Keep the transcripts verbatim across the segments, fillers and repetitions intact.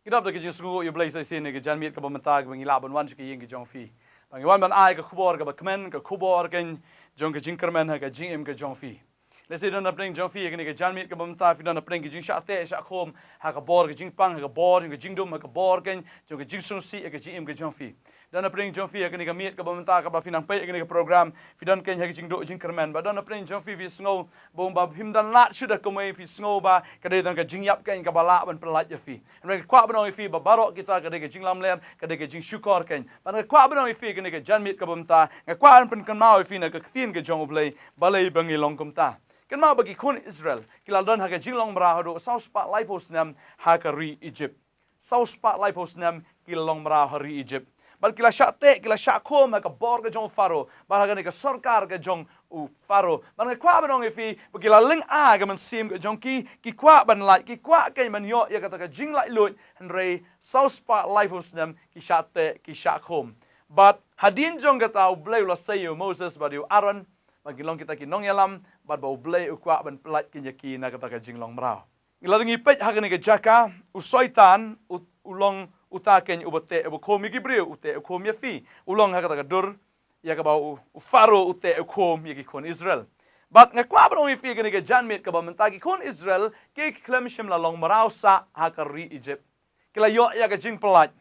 Ngi dap da ka jingsngew ïa U Blei sa shisien ïa ka janmiet kaba mynta kaba ngi lah ban wan sha ka ïing ka jong phi. Ba ngi wan ban ai ka khubor kaba kmen, ka khubor keiñ jong ka jingkyrmen ha ka jingim ka jong phi. Lehse don hapdeng jong phi ïa kane ka janmiet kaba mynta phi don hapdeng ka jingshah teh shah khum ha ka bor ka jingpang, ha ka bor jong ka jingdum, ha ka bor keiñ jong ka jingsngewsih ïa ka jingim ka jong phi. Don hapdeng jong phi ïa kane ka miet kaba mynta kaba phi nang peit ïa kane ka program, phi don keiñ ha ka jingduh jingkyrmen. Ba don hapdeng jong phi phi sngew ba um ba phim don lad shuh da kumwei, phi sngew ba ka dei tang ka jingïap keiñ kaba lah ban pyllait ïa phi. Hynrei nga kwah ban ong ïa phi ba baroh kita ka dei ka jinglamler, ka dei ka jingshukor keiñ. Bad nga kwah ban ong ïa phi kane ka janmiet kaba mynta, nga kwah ban pynkynmaw ïa phi na ka ktien ka jong U Blei, balei ba ngi long kumta. Kynmaw ba ki khun Israel ki la don ha ka jinglong mraw haduh saw spah laiphew snem ha ka ri Egypt. Saw spah laiphew snem ki la long mraw ha ri Egypt. Bad ki la shah teh, ki la shah khum ha ka bor ka jong u Pharaoh, bad ha kane ka sorkar ka jong u Pharaoh. Bad nga kwah ban ong ïa phi ba ki la lynga ka mynsiem ka jong ki, ki kwah ban lait, ki kwah keiñ ban ïoh ïa kata ka jinglaitluid, hynrei saw spah laiphew snem ki shah teh, ki shah khum. Bad hadien jong kata U Blei u la sei ïa u Moses bad ïa u Aaron ba kin long kita ki nongïalam, bad ba U Blei u kwah ban pyllait keiñ ïa ki na kata ka jinglong mraw. Ngi la dang ïa peit ha kane ka jaka, u Soitan, u, u long uta keiñ uba teh uba khum ïa ki briew, u teh u khum ïa phi, u long ha kata ka dur ïa kaba u, u Pharaoh u teh u khum ïa ki khun Israel. Bad nga kwah ban ong ïa phi kane ka janmiet kaba mynta ki khun Israel ki, ki khlem shym la long mraw sah ha ka ri Egypt. Ki la ïoh ïa ka jingpyllait.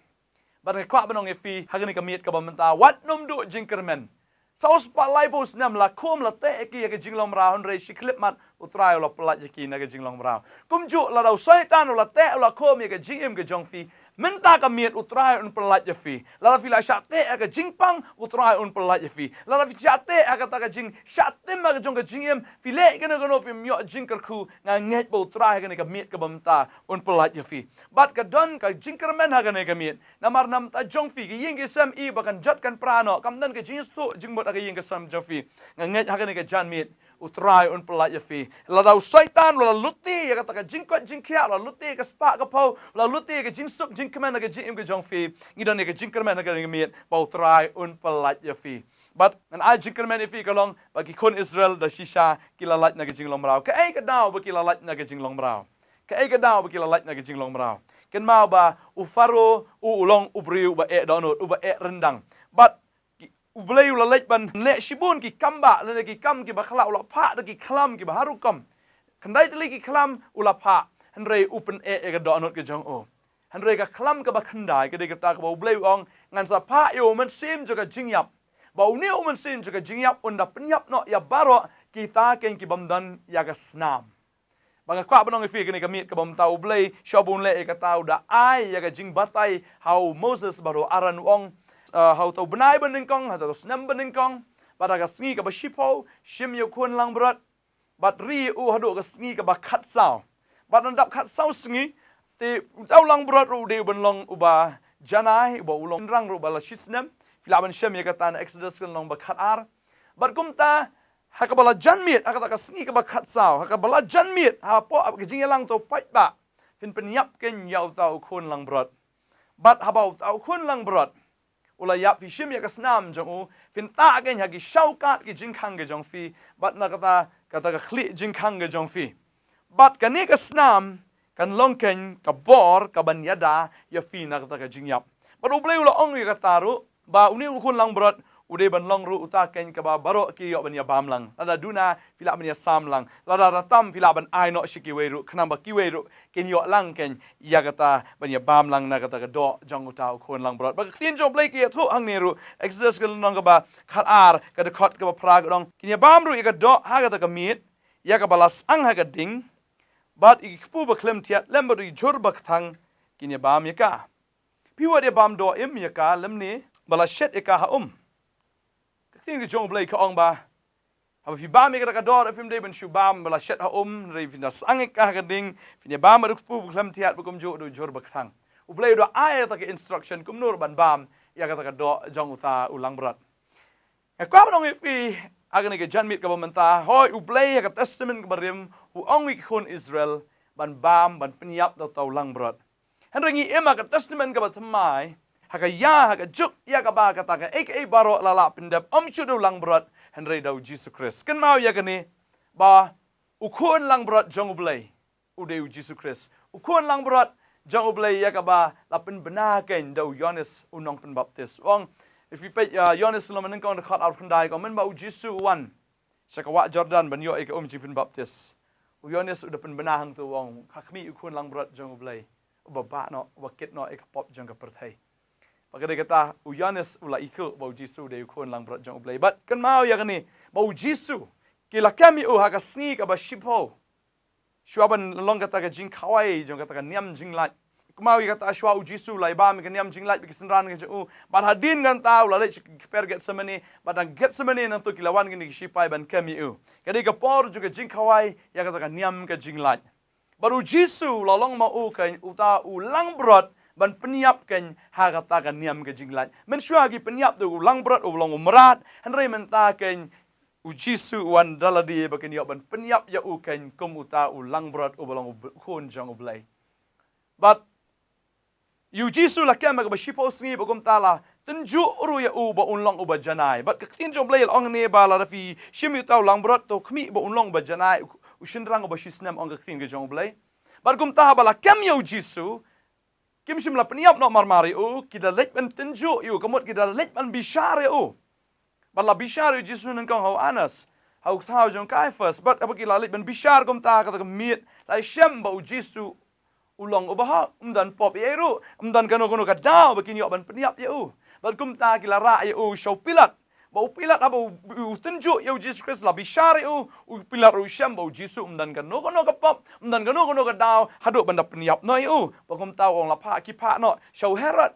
Bad nga kwah ban ong ïa phi ha kane ka miet kaba mynta, wat nym duh jingkyrmen. Saw spah laiphew snem la khum la teh ïa ki ha ka jinglong mraw, hynrei shi khyllipmat U Trai u la pyllait ïa ki na ka jinglong mraw. Kumjuh lada u Soitan u la teh u la khum ïa ka jingim ka jong phi, mynta ka miet U Trai un pyllait ïa phi. Lada phi la shah teh ha ka jingpang, U Trai un pyllait ïa phi. Lada phi shah teh ha kata ka jingshah tim ha ka jong ka jingim, phi leh kano kano phim ïoh jingkyrkhu, nga ngeit ba U Trai ha kane ka miet kaba mynta un pyllait ïa phi. Bad ka don ka jingkyrmen ha kane ka miet. Namar na ka bynta jong phi, ka ïing ka sem i ba kan jot kan pra noh, kam don ka jingïasyllok jingmut ha ka ïing ka sem jong phi. Nga ngeit ha kane ka janmiet U Trai un pyllait ïa phi. Lada u Soitan u la lute ïa kata ka jingkoit jingkhiah, u la lute ïa ka spah ka phew, u la lute ïa ka jingsuk jingkmen ha ka jingim ka jong phi, ngi don ïa ka jingkyrmen ha kane ka miet ba U Trai un pyllait ïa phi. Bad ngan ai jingkyrmen ïa phi ka long ba ki khun Israel da shisha ki la lait na ka jinglong mraw. Kaei ka daw ba ki la lait na ka jinglong mraw? Kaei ka daw ba ki la lait na ka jinglong mraw? Kynmaw ba u Pharaoh u, u long u briew uba eh dohnud, uba eh ryndang. Bad ki, U Blei u la leit ban leh shibun ki kam bah, lane ki kam kiba khlaiñ, u la phah da ki khlam kiba har rukom. Khyndai tylli ki khlam u la phah, hynrei u pyneh ïa ka dohnud ka jong u. Hynrei ka khlam kaba khyndai ka dei kata kaba U Blei u ong, ngan sa phah ïa u Mynsiem jong ka jingïap, ba une u Mynsiem jong ka jingïap un da pynïap noh ïa baroh kita keiñ ki bym don ïa ka snam. Ba nga kwah ban ong ïa phi kane ka miet kaba mynta, U Blei shuwa ba un leh ïa kata u da ai ïa ka jingbatai ha u Moses bad u Aaron, u ong, ah, ha uta u bnai banyngkong, ha uta u snem banyngkong, bad ha ka sngi kaba shiphew, shim ïa u khun langbrot, bad ri u haduh ka sngi kaba khatsaw. Bad ynda dap khatsaw sngi, te uta u langbrot ruh u dei u ban long uba janai, uba u long shynrang ruh ba la shisnem. Phi lah ban shem ïa kata na Exodus ka lynnong ba khatar. Bad kumta, ha kaba la janmiet, ha kata ka sngi kaba khatsaw, ha kaba la janmiet, hapoh ka jingïalang uta u paidbah, phin pynïap keiñ ïa uta u khun langbrot. Bad haba uta u khun langbrot u la ïap, phi shim ïa ka snam jong u, phin tah keiñ ha ki shawkat ki jingkhang ka jong phi, bad na kata, kata ka khlieh jingkhang ka jong phi. Bad kane ka snam kan long keiñ ka bor kaban ïada ïa phi na kata ka jingïap. Bad U Blei u la ong ïa kata ruh, ba une u khun langbrot u dei ban long ruh uta keiñ kaba baroh ki ïoh ban ïa bam lang. Lada duna phi lah ban ïa sam lang. Lada ratam phi lah ban ai noh sha kiwei ruh, khnang ba kiwei ruh kin ïoh lang keiñ ïa kata ban ïa bam lang na kata ka doh jong uta u khun langbrot. Bad ka ktien jong U Blei ka ïathuh hangne ruh, Exodus ka lynnong kaba khatar, ka dkhot kaba phra ka ong, kin ïa bam ruh ïa ka doh ha kata ka miet ïa kaba la sang ha ka ding, bad ïa ki kpu ba khlem thiat lem bad ïa ki jhur ba kthang kin ïa bam ïa ka. Phi wat ïa bam doh im ïa ka lymne ba la shet ïa ka ha um. Ka ktien ka jong U Blei ka ong ba haba phi bam ïa kata ka doh, phim dei ban shu bam ba la shet ha um, hynrei phin da sang ïa ka ha ka ding, phin ïa bam bad u kpu ba khlem thiat bad kumjuh da u jhur ba kthang. U Blei u da ai ïa kata ka instruction kumno ruh ban bam ïa kata ka doh jong uta u langbrot. Nga kwah ban ong ïa phi ha kane ka janmiet kaba mynta, hooid U Blei ha ka Testament kaba rim u ong ïa ki khun Israel ban bam, ban pynïap da uta u langbrot. Hynrei ngi im ha ka Testament kaba thymmai, ha ka ïa, ha ka juk ïa kaba kata kaei kaei baroh la lah pyndep ym shuh da u langbrot, hynrei da U Jisu Khrist. Kynmaw ïa kane, ba u khun langbrot jong U Blei u dei U Jisu Khrist. U khun langbrot jong U Blei ïa kaba la pynbna keiñ da u Ïoannis u nongpynbaptis. U ong, if you page, uh, Ïoannis lynnong ba nyngkong dkhot arphew khyndai, ka ong mynba u Jisu u wan sha ka wah Jordan ban ïoh ïa ka um jingpynbaptis, u Ïoannis u da pynbna hangto, u ong, ha khmih u khun langbrot jong U Blei, uba bah noh, uba kit noh ïa ka pop jong ka pyrthei. Bad ka dei kata, u Ïoannis u la ithuh ba u Jisu u dei u khun langbrot jong U Blei. Bad kynmaw ïa kane, ba u Jisu, ki la kem ïa u ha ka sngi kaba shiphew shuwa ban long kata ka jingkhawai jong kata ka niam jinglait. Kynmaw ïa kata, shuwa u Jisu u la ïabam ïa ka niam jinglait bad ki synran ka jong u, bad hadien kata u la leit sha ka kper Gethsemane, bad na Gethsemane nangto ki la wan kine ki sipai ban kem ïa u. Ka dei ka por jong ka jingkhawai ïa kata ka niam ka jinglait. Bad u Jisu u la long ma u keiñ uta u langbrot ban pynïap keiñ ha kata ka niam ka jinglait. Mynshuwa ki pynïap da u langbrot uba long u mrad, hynrei mynta keiñ u Jisu u wan da lade ba kin ïoh ban pynïap ïa u keiñ kum uta u langbrot uba long u b-, khun jong U Blei. Bad ïa u Jisu la kem ha kaba shiphew sngi, bad kumta la tynjuh ruh ïa u ba un long uba janai. Bad ka ktien jong U Blei la ong ne ba lada phi shim ïa uta u langbrot, to khmih ba un long uba janai, u, u shynrang uba shisnem, ong ka ktien ka jong U Blei. Bad kumta haba la kem ïa u Jisu, kim shym la pynïap noh marmar ïa u, ki da leit ban tynjuh ïa u, ka mut ki da leit ban bishar ïa u. Bad la bishar ïa u Jisu nyngkong ha u Annas, ha u thaw jong u Kaiaphas, bad haba ki la leit ban bishar kumta, kata ka miet la shem ba u Jisu u long uba hok, um don pop ei ei ruh, um don kano kano ka daw ba kin ïoh ban pynïap ïa u. Bad kumta ki la rah ïa u sha u Pilat. Bad u Pilat haba u, u tynjuh ïa u Jisu Khrist, la bishar ïa u, u Pilat ruh u shem ba u Jisu um don kano kano ka pop, um don kano kano ka daw haduh ban da pynïap noh ïa u. Bad kumta u ong la phah, ki phah noh sha u Herod.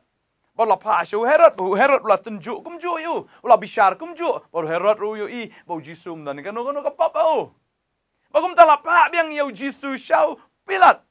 Bad la phah sha u Herod, bad u Herod u la tynjuh kumjuh ïa u, u la bishar kumjuh, bad u Herod ruh u ïohi ba u Jisu um don kano kano ka pop ha u. Bad kumta la phah biang ïa u Jisu sha u Pilat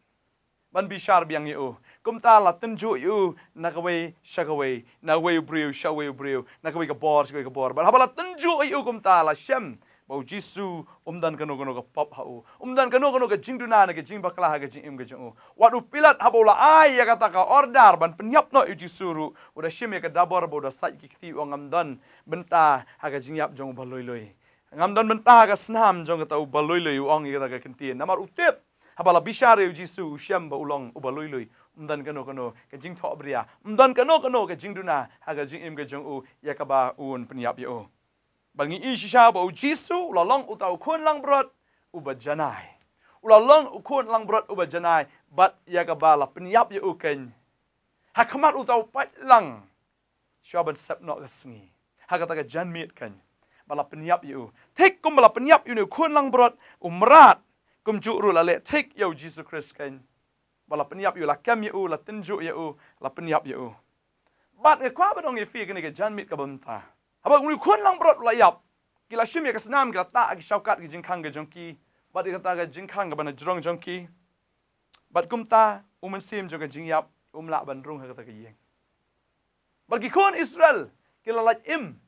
ban bishar biang ïa u. Kumta la tynjuh ïa u na kawei sha kawei, na uwei u briew sha uwei u briew, na kawei ka bor sha kawei ka bor. Bad haba la tynjuh ïa u kumta la shem ba u Jisu um don kano kano ka pop ha u, um don kano kano ka jingduna ne ka jingbakla ha ka jingim ka jong u. Wat u Pilat haba u la ai ïa kata ka order ban pynïap noh ïa u Jisu ruh, u da shim ïa ka dabor bad u da sait ki kti, u ong, ngam don bynta ha ka jingïap jong uba lui lui. Ngam don bynta ha ka snam jong kata uba lui lui, u ong ïa kata ka kyntien. Namar u tip, haba la bishar ïa u Jisu, u shem ba u long uba lui lui, um don kano kano ka jingthohbria, um don kano kano ka jingduna ha ka jingim ka jong u ïa kaba un pynïap ïa u. Bad ngi i shisha ba u Jisu u la long uta u khun langbrot uba janai. U la long u khun langbrot uba janai, bad ïa kaba la pynïap ïa u keiñ ha khmat uta u paidlang, shuwa ban sep noh ka sngi, ha kata ka janmiet keiñ, ba la pynïap ïa u. Thik kumba la pynïap ïa une u khun langbrot u mrad, kumjuh ruh la leh thik ïa u Jisu Khrist keiñ. Ba la pynïap ïa u, la kem ïa u, la tynjuh ïa u, la pynïap ïa u. Bad nga kwah ban ong ïa phi kane ka janmiet kaba mynta, haba une u khun langbrot u la ïap, ki la shim ïa ka snam, ki la tah ha ki shawkat ki jingkhang ka jong ki, bad ïa kata ka jingkhang kaba na jrong jong ki. Bad kumta u mynsiem jong ka jingïap um lah ban rung ha kata ka ïing. Bad ki khun Israel ki la lait im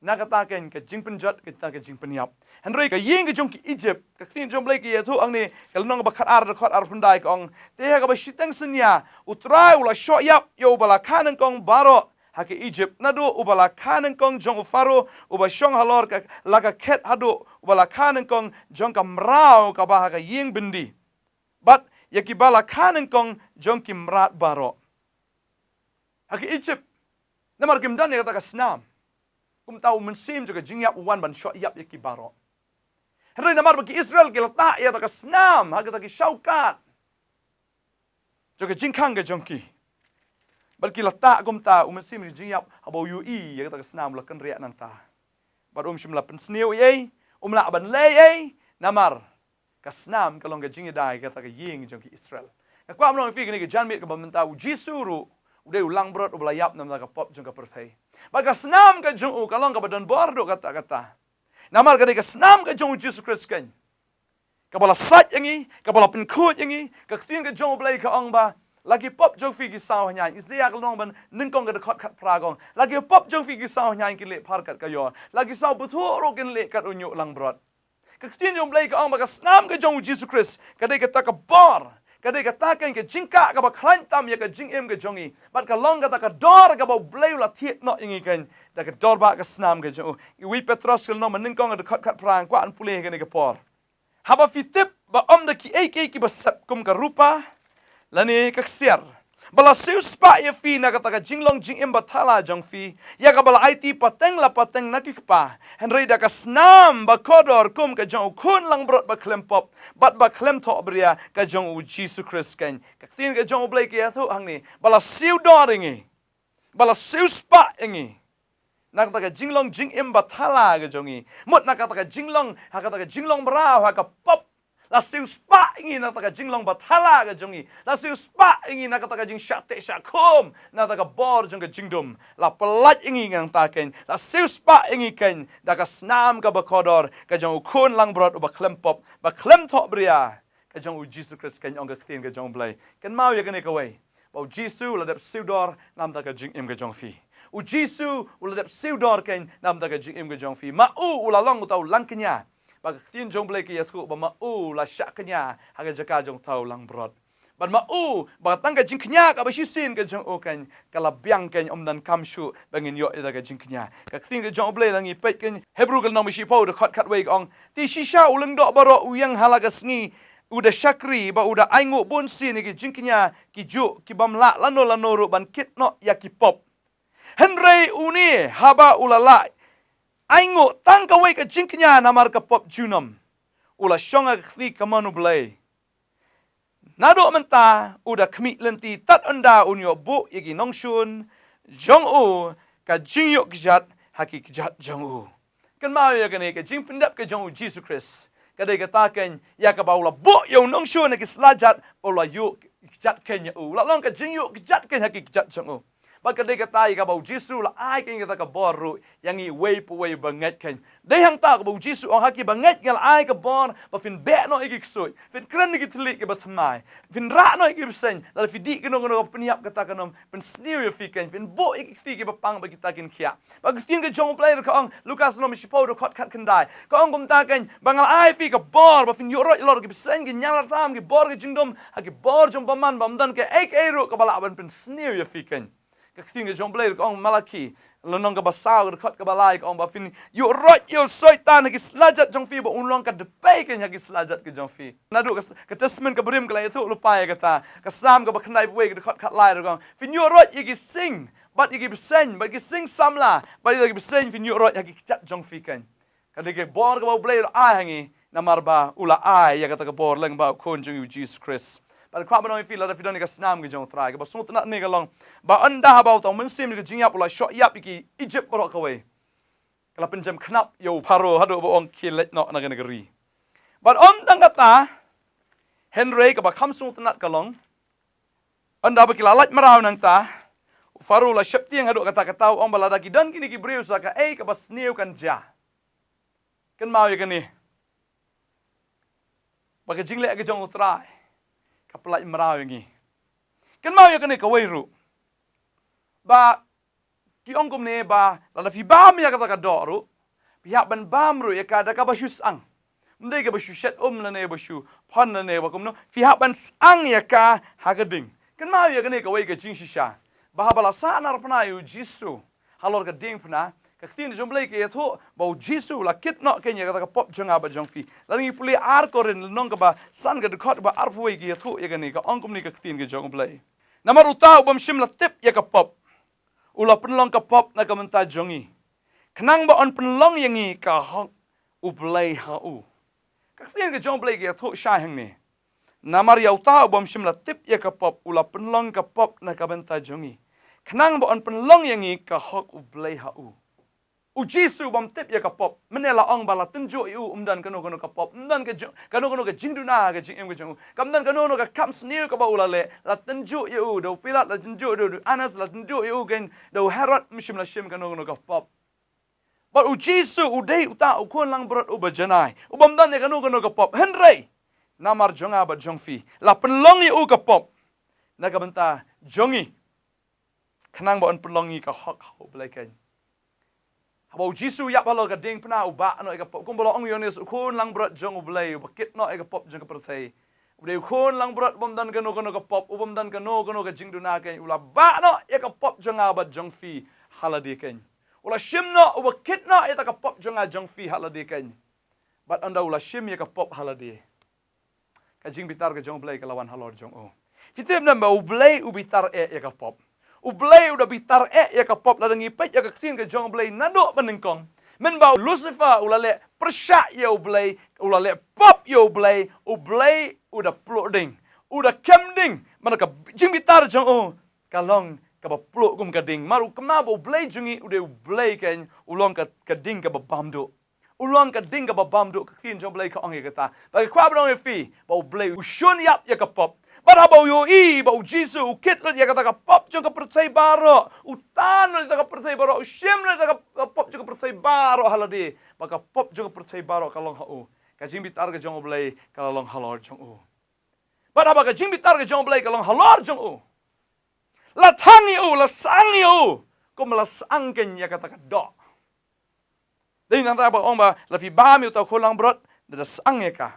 na kata keiñ ka jingpynjot, kata ka jingpynïap. Hynrei ka ïing ka jong ki Egypt, ka ktien jong U Blei ka ïathuh hangne, ka lynnong ba khatar, dkhot arphew khyndai, ka ong, te ha kaba shiteng synñia U Trai u la shoh ïap ïa uba la kha nyngkong baroh ha ka Egypt, naduh uba la kha nyngkong jong u Pharaoh uba shong halor ka, la ka khet, haduh uba la kha nyngkong jong ka mraw kaba ha ka ïing byndi, bad ïa kiba la kha nyngkong jong ki mrad baroh ha ka Egypt. Namar kim don ïa kata ka snam, kumta u mynsiem jong ka jingïap u wan ban shoh ïap ïa ki baroh. Hynrei namar ba ki Israel ki la tah ïa kata ka snam ha kata ki shawkat jong ka jingkhang ka jong ki, bad ki la tah, kumta u mynsiem jong ka jingïap, haba u ïohi ïa kata ka snam, u la kynriah nangta. Bad um shym la pynsniew ei ei, um lah ban leh ei ei, namar ka snam ka long ka jingïada ïa kata ka ïing jong ki Israel. Nga kwah ban ong ïa phi kane ka janmiet kaba mynta, u Jisu ruh u dei u langbrot uba la ïap namar ka pop jong ka pyrthei. Bad ka snam ka jong u ka long kaba don bor haduh katta katta. Namar ka dei ka snam ka jong u Jisu Khrist keiñ kaba la sait ïa ngi, kaba la pynkhuid ïa ngi. Ka ktien ka jong U Blei ka ong ba la ki pop jong phi ki saw hynñiewphew. Isaiah ka lynnong ba nyngkong ka dkhot khatphra ka ong, la ki pop jong phi ki saw hynñiewphew kin leh phar kat ka ïor, la ki saw bthuh ruh kin leh kat u ñiuh langbrot. Ka ktien jong U Blei ka ong ba ka snam ka jong u Jisu Khrist ka dei kata ka bor, ka dei kata keiñ ka jingkah kaba khlaiñ tam ïa ka jingim ka jong ngi. Bad ka long kata ka dor kaba U Blei u la thied noh ïa ngi keiñ da ka dor ba ka snam ka jong u. Uwei Petros ka lynnong ba nyngkong ka dkhot khatphra, nga kwah ban pule ha kane ka por. Haba phi tip ba ym da kiei kiei kiba sep kum ka rupa lane ka ksiar, Ba la siewspah ïa phi na kata ka jinglong jingim bathala jong phi, ïa kaba la aiti pateng la pateng na ki kpa. Hynrei da ka snam bakordor kum ka jong u khun langbrot bakhlem pop bad bakhlem thohbria, ka jong u Jisu Khrist keiñ. Ka ktien ka jong U Blei ka ïathuh hangne, ba la siew dor ïa ngi, ba la siewspah ïa ngi na kata ka jinglong jingim bathala ka jong ngi. Mut na kata ka jinglong, ha kata ka jinglong mraw, ha ka pop. La siewspah ïa ngi na kata ka jinglong bathala ka jong ngi. La siewspah ïa ngi na kata ka jingshah teh shah khum, na kata ka bor jong ka jingdum. La pyllait ïa ngi nangta keiñ. La siewspah ïa ngi keiñ da ka snam kaba kordor ka jong u khun langbrot uba khlem pop, ba khlem thohbria, ka jong u Jisu Khrist keiñ, ong ka ktien ka jong U Blei. Kynmaw ïa kane kawei, ba u Jisu u la dep siew dor namar ka jingim ka jong phi. U Jisu u la dep siew dor keiñ namar ka jingim ka jong phi. Ma u u la long uta u langkñia. Ba ka ktien jong U Blei ka ïathuh ba ma u u la shah kñia ha ka jaka jong uta u langbrot. Bad ma u, ba tang ka jingkñia kaba shisien ka jong u keiñ, ka la biang keiñ, ym donkam shuh ba ngin ïoh ïa ka jingkñia. Ka ktien ka jong U Blei, la ngi peit keiñ Hebru ka lynnong ba shiphew, dkhot khatwei, ka ong: Te shisha u lyngdoh baroh u ïeng ha la ka sngi, u da shakri bad u da ainguh bunsien ïa ki jingkñia kijuh, ki bym lah lano lano ruh ban kit noh ïa ki pop. Hynrei une, haba u la lah ainguh tang kawei ka jingkñia namar ka pop junom, u la shong ha ka kti kamon U Blei. Naduh mynta u da khmih lynti tad ynda un ïoh buh ïa ki nongshun jong u ka jingïoh kjat ha ki kjat jong u. Kynmaw ïa kane, ka jingpyndep ka jong u Jisu Khrist ka dei kata keiñ, ïa kaba u la buh ïa u nongshun ha ki slajat, u la ïoh kjat keiñ ïa u, u la long ka jingïoh kjat keiñ ha ki kjat jong u. Bad ka dei kata ïa kaba u Jisu u la ai keiñ kata ka bor ruh ïa ngi uwei pa uwei ba ngeit keiñ. Dei hangta kaba u Jisu u ong, ha ki ba ngeit nga la ai ka bor ba phin beh noh ïa ki ksuid, phin kren ïa ki thylliej kiba thymmai, phin rah noh ïa ki bseiñ, lada phi dih kano kano ka pynïap kata ka nym, pynsniew ïa phi keiñ, phin buh ïa ki kti kiba pang bad kita kin khiah. Bad ka ktien ka jong U Blei ruh ka ong, Lukas lynnong ba shiphew, dkhot khatkhyndai, ka ong kumta keiñ, ba nga la ai ïa phi ka bor ba phin ïuh roit halor ki bseiñ, ki ñianglartam, ki bor ka jingdum, ha ki bor jong bymman, bym don kaei kaei ruh kaba lah ban pynsniew ïa phi keiñ. Ka ktien ka jong U Blei ruh ka ong, Malaki lynnong kaba saw, dkhot kaba lai, ka ong ba phin ïuh roit ïa u Soitan ha ki slajat jong phi, ba un long ka dpei keiñ ha ki slajat ka jong phi. Naduh ka, ka Testament kaba Rim ka la ïathuh lypa ïa kata. Ka Salm kaba khyndai phew wei, dkhot khatlai ruh ka ong, phin ïuh roit ïa ki sing bad ïa ki bseiñ, bad ki sing samla bad ïa ki bseiñ phin ïuh roit ha ki kjat jong phi keiñ. Ka dei ka bor kaba U Blei u la ai ha ngi, namar ba u la ai ïa kata ka bor lyngba u Khun jong ngi u Jisu Khrist. Bad kwah ban ong ïa phi, lada phi don ïa ka snam ka jong U Trai, kaba sngewtynnat hangne ka long ba ynda haba uta u mynsiem ka jingïap u la shoh ïap ïa ki Ijipt baroh kawei, ka la pynjem khnap ïa u Pharaoh haduh ba u ong, khie leit noh na kane ka ri. Bad ym tang kata, hynrei kaba kham sngewtynnat ka long, ynda ba ki la lait mraw nangta, u Pharaoh u la sheptieng haduh katta katta, u ong ba lada ki don kine ki briew sa kaei kaba sniew kan jia. Kynmaw ïa kane, ba ka jingleh ka jong U Trai ka pyllait mraw ïa ngi. Kynmaw ïa kane kawei ruh, ba ki ong kumne, ba lada phi bam ïa kata ka doh ruh, phi hap ban bam ruh ïa ka da kaba shu syang. Ym dei kaba shu shet um lane ba shu phon lane ba kumno, phi hap ban syang ïa ka ha ka ding. Kynmaw ïa kane kawei ka jingshisha, ba haba la sahnarphna ïa u Jisu halor ka diengphna, ka ktien jong U Blei ka ïathuh ba u Jisu u la kit noh keiñ ïa kata ka pop jong nga bad jong phi. Lada ngi pule Ar Korinth lynnong kaba san, ka dkhot ba arphew wei, ka ïathuh ïa kane, ka ong kumne ka ktien ka jong U Blei: Namar uta u bym shym la tip ïa ka pop u la pynlong ka pop na ka bynta jong ngi, khnang ba yn pynlong ïa ngi ka hok U Blei ha u. Ka ktien ka jong U Blei ka ïathuh shai hangne: Namar ïa uta u bym shym la tip ïa ka pop u la pynlong ka pop na ka bynta jong ngi, khnang ba yn pynlong ïa ngi ka hok U Blei ha u. U Jisu u bym tip ïa ka pop, mynne la ong ba la tynjuh ïa u, ym don kano kano ka pop, ym don ka jing, kano kano ka jingduna ha ka jingim ka jong u. Kam don kano kano ka kam sniew kaba u la leh. La tynjuh ïa u da u Pilat, la tynjuh da u Annas, la tynjuh ïa u keiñ da u Herod, ym shym la shim kano kano ka pop. Bad u Jisu u dei uta u khun langbrot uba janai, u bym don ïa kano kano ka pop. Hynrei namar jong nga bad jong phi, la pynlong ïa u ka pop na ka bynta jong ngi, khnang ba yn pynlong ïa ngi ka hok ha U Blei keiñ. Haba u Jisu u ïap halor ka diengphna, u bah noh ïa ka pop, kumba la ong u Ïoannis, u khun langbrot jong U Blei, uba kit noh ïa ka pop jong ka pyrthei. U dei u khun langbrot u bym don kano kano ka pop, u bym don kano kano ka jingduna keiñ, u la bah noh ïa ka pop jong nga bad jong phi ha lade keiñ. U la shim noh, uba kit noh ïa kata ka pop jong nga jong phi ha lade keiñ. Bad ynda u la shim ïa ka pop ha lade, ka jingbitar ka jong U Blei ka la wan halor jong u. Phi tip ne em ba U Blei u bitar eh ïa ka pop. U Blei u da bitar eh ïa ka pop, lada ngi peit ïa ka ktien ka jong U Blei naduh mynnyngkong. Mynba u Lucifer u la leh pyrshah ïa U Blei, u la leh pop ïa U Blei, U Blei u da pluh ding. U da kem ding, namar ka jingbitar jong u ka long kaba pluh kum ka ding. Namar u kynmaw ba U Blei jong ngi u dei U Blei keiñ, u long ka, ka ding kaba bam duh. U long ka ding kaba bam duh, ka ktien jong U Blei ka ong ïa kata. Bad nga kwah ban ong ïa phi ba U Blei u shun ïap ïa ka pop. Bad haba u ïohi ba U Jisu u kit lut ïa kata ka pop jong ka pyrthei baroh, u tan lut ïa kata ka pyrthei baroh, u shim lut ïa kata ka pop jong ka pyrthei baroh ha lade, ba ka pop jong ka pyrthei baroh ka long ha u, ka jingbitar ka jong U Blei ka la long halor jong u. Bad haba ka jingbitar ka jong U Blei ka long halor jong u, la thang ïa u, la sang ïa u kum la sang keiñ ïa kata ka doh. Dei nangta ba ong ba la phi bam ïa uta u khun langbrot, da, da sang ïa ka.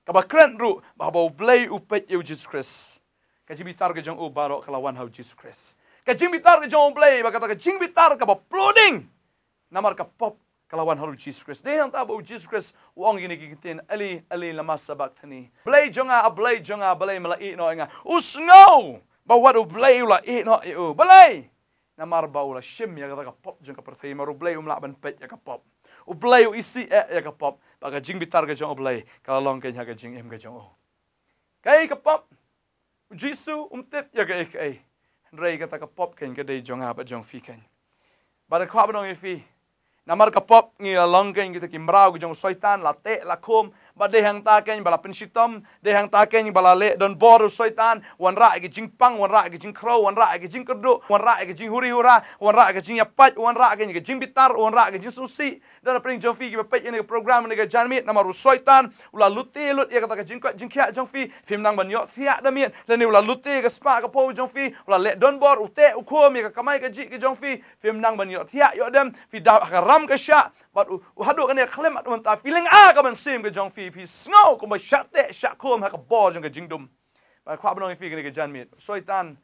Kaba kren ruh ba haba U Blei u peit ïa U Jisu Khrist, ka jingbitar ka jong u baroh ka la wan ha U Jisu Khrist. Ka jingbitar ka jong U Blei ba kata ka jingbitar kaba pluh ding namar ka pop ka la wan ha U Jisu Khrist. Dei nangta ba U Jisu Khrist u ong kine ki ktien, "Eli, Eli, lama sabakthani?" "Blei jong nga, a Blei jong nga, balei me la ïehnoh ïa nga?" U sngew ba wat U Blei u la ïehnoh ïa u. Balei? Namar ba u la shim ïa kata ka pop jong ka pyrthei, namar U Blei um lah ban peit ïa ka pop. U Blei u isih eh ïa ka pop. Bad ka jingbitar ka jong U Blei ka la long keiñ ha ka jingim ka jong u. Kaei ka pop? U Jisu um tip ïa kaei kaei. Hynrei kata ka pop keiñ ka dei jong nga bad jong phi keiñ. Bad nga kwah ban ong ïa phi, namar ka pop ngi la long keiñ kita ki mraw ki jong u Soitan, la teh la khum. Bad dei hangta keiñ ba la pynshitom, dei hangta keiñ ba la leh donbor u Soitan, wanrah ïa ki jingpang, wanrah ïa ki jingkhrew, wanrah ïa ki jingkyrduh, wanrah ïa ki jinghuri hura, wanrah ïa ki jingïapait, wanrah keiñ ïa ki jingbitar, wanrah ïa ki jingsngewsih. Don na pdeng jong phi kiba peit ïa kane ka program ha kane ka janmiet, namar u Soitan u la lute lut ïa kata ka jingkoit jingkhiah jong phi, phim nang ban ïohthiah da miet. Lane u la lute ïa ka spah ka phew jong phi, u la leh donbor, u teh u khum ïa ka kamai kajih ka jong phi, phim nang ban ïohthiah ïoh dem, phi da ha ka ram ka shah. Bad u, u haduh kane ka khyllipmat mynta phi lynga ka mynsiem ka jong phi, phi sngew kumba shah teh shah khum ha ka bor jong ka jingdum. Bad kwah ban ong ïa phi kane ka janmiet, u Soitan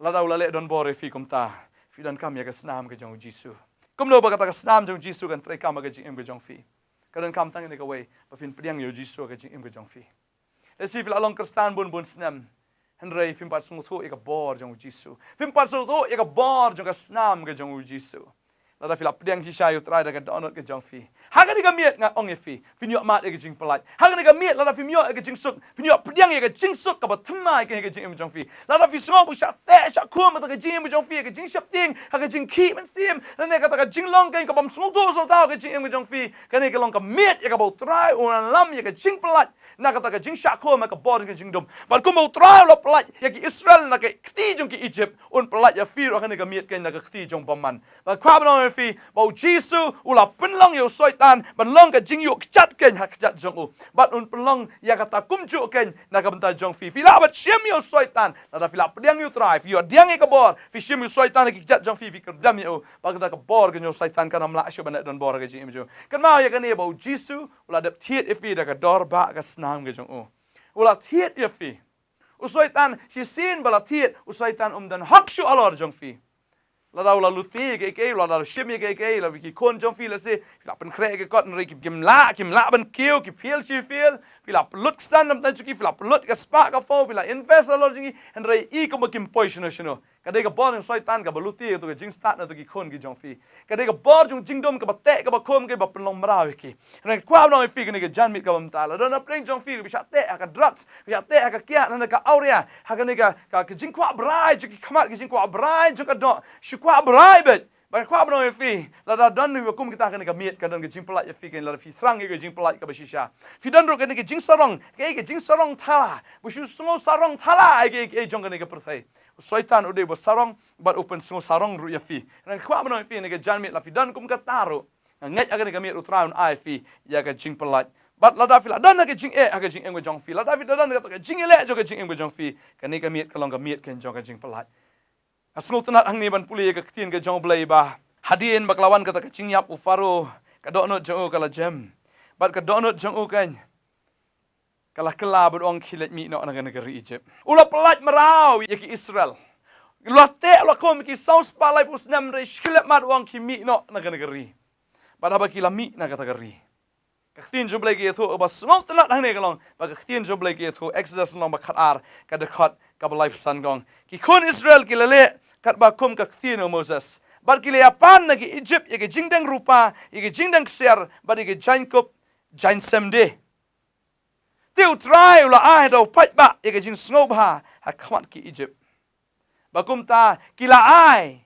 lada u la leh donbor ïa phi kumta, phi donkam ïa ka snam ka jong u Jisu. Kumno ba kata ka snam jong u Jisu kan treikam ha ka jingim ka jong phi? Ka donkam tang kane kawei, ba phin pdiang ïa u Jisu ha ka jingim ka jong phi. Lehse phi la long Khristan bun bun snem, hynrei phim pat sngewthuh ïa ka bor jong u Jisu. Phim pat sngewthuh ïa ka bor jong ka snam ka jong u Jisu. Lada phi la pdiang shisha ïa u Trai da ka dohnud ka jong phi, ha kane ka miet nga ong ïa phi, phin ïoh mad ïa ka jingpyllait. Ha kane ka miet lada phim ïoh ïa ka jingsuk, phin ïoh pdiang ïa ka jingsuk kaba thymmai ha ka jingim jong phi. Lada phi sngew ba shah teh shah khum ha ka jingim jong phi, ha ka jingsheptieng, ha ka jingkhih mynsiem, lane kata ka jinglong keiñ ka bym sngewthuh sngewthaw ha ka jingim jong phi, kane ka long ka miet ïa kaba u Trai u wanlam ïa ka jingpyllait na kata ka jingshah khum ha ka bor ka jingdum. Bad kumba u Trai u la pyllait ïa ki Israel na ka kti jong ki Egypt, un pyllait ïa phi ruh ha kane ka miet keiñ na ka kti jong bymman. Bad kwah ban ong ïa phi ba u Jisu u la pynlong ïa u Soitan ban long ka jingïuh kjat keiñ ha kjat jong u. Bad un pynlong ïa kata kumjuh keiñ na ka bynta jong phi. Phi lah ban shim ïa u Soitan lada phi la pdiang ïa u Trai, phi ïoh pdiang ïa ka bor, phi shim ïa u Soitan ha ki kjat jong phi, phi kyrdem ïa u. Bad kata ka bor ka jong u Soitan kan ym lah shuh ban leh donbor ha ka jingim jong u. Kynmaw ïa kane ba u Jisu u la dep thied ïa phi da ka dor ba ka snam ka jong u. U la thied ïa phi. U Soitan shisien ba la thied, u Soitan um don hok shuh halor jong phi. Lada u la lute ïa kiei kiei, lada u la shim ïa kiei kiei, lada ki khun jong phi lehse phi la pynkhreh ïa ki kot, hynrei kim lah, kim lah ban kiew, ki fail shi fail. Phi la pynlut ksan na bynta jong ki, phi la pynlut ka spah ka phew, phi la invest halor jong ki, hynrei i kumba kim poi shano shano. Ka dei ka bor jong u Soitan kaba lute ïa tu ka jingstad na tu ki khun ki jong phi. Ka dei ka bor jong jingdum kaba teh kaba khum kaba pynlong mraw ïa ki. Hynrei nga kwah ban ong ïa phi kane ka janmiet kaba mynta, lada na pdeng jong phi ba shah teh ha ka drugs, ba shah teh ha ka kiad, na ka awria, ha kane ka, ka, ka jingkwah brai jong ki khmat, ka jingkwah brai jong ka doh, shu kwah brai beit. Ba nga kwah ban ong ïa phi, lada don ba kum kita ha kane ka miet, ka don ka jingpyllait ïa phi kane, lada phi thrang ïa ka jingpyllait kaba shisha. Phi don ruh kane ka jingsarong, ka, ka jingsarong thala, ba shu sngew sarong thala ïa ka, ka jong kane ka pyrthei. U Soitan u dei ba sarong bad u pynsngew sarong ruh ïa phi. Nga kwah ban ong ïa phi, kane ka janmiet lada phi don kum kata ruh, nga ngeit ha kane ka miet u Trai un ai phi ïa ka jingpyllait. Bad lada phi la don ha ka jingeh ha ka jingim ka jong phi, lada phi la don ha ka jingeh leh jong ka jingim ka jong phi, kane ka miet ka long ka miet keiñ jong ka jingpyllait. Nga sngewtynnat hangne ban pule ïa ka ktien ka jong U Blei ba hadien ba ka la wan kata ka jingïap u Pharaoh, ka dohnud jong u ka la jem. Bad ka dohnud jong u keiñ ka la kylla bad u ong khie leit mih noh na kane ka ri Egypt. U la pyllait mraw ïa ki Israel. U la teh u la khum ïa ki saw spah laiphew snem, hynrei shi khyllipmat u ong khie mih noh na kane ka ri. Bad haba ki la mih na kata ka ri, ka ktien jong U Blei ka ïathuh, ba sngewtynnat hangne ka long ba ka ktien jong U Blei ka ïathuh, Exodus lynnong ba khatar, ka dkhot kaba laiphew san ka ong, ki khun Israel ki la leh katba kum ka ktien u Moses, bad ki la ïapan na ki Egypt ïa ki jingdeng rupa, ïa ki jingdeng ksiar, bad ïa ki jaiñkup jaiñsem de. Te U Trai u la ai da u paidbah ïa ki jingsngewbha ha khmat ki Egypt, ba kumta ki la ai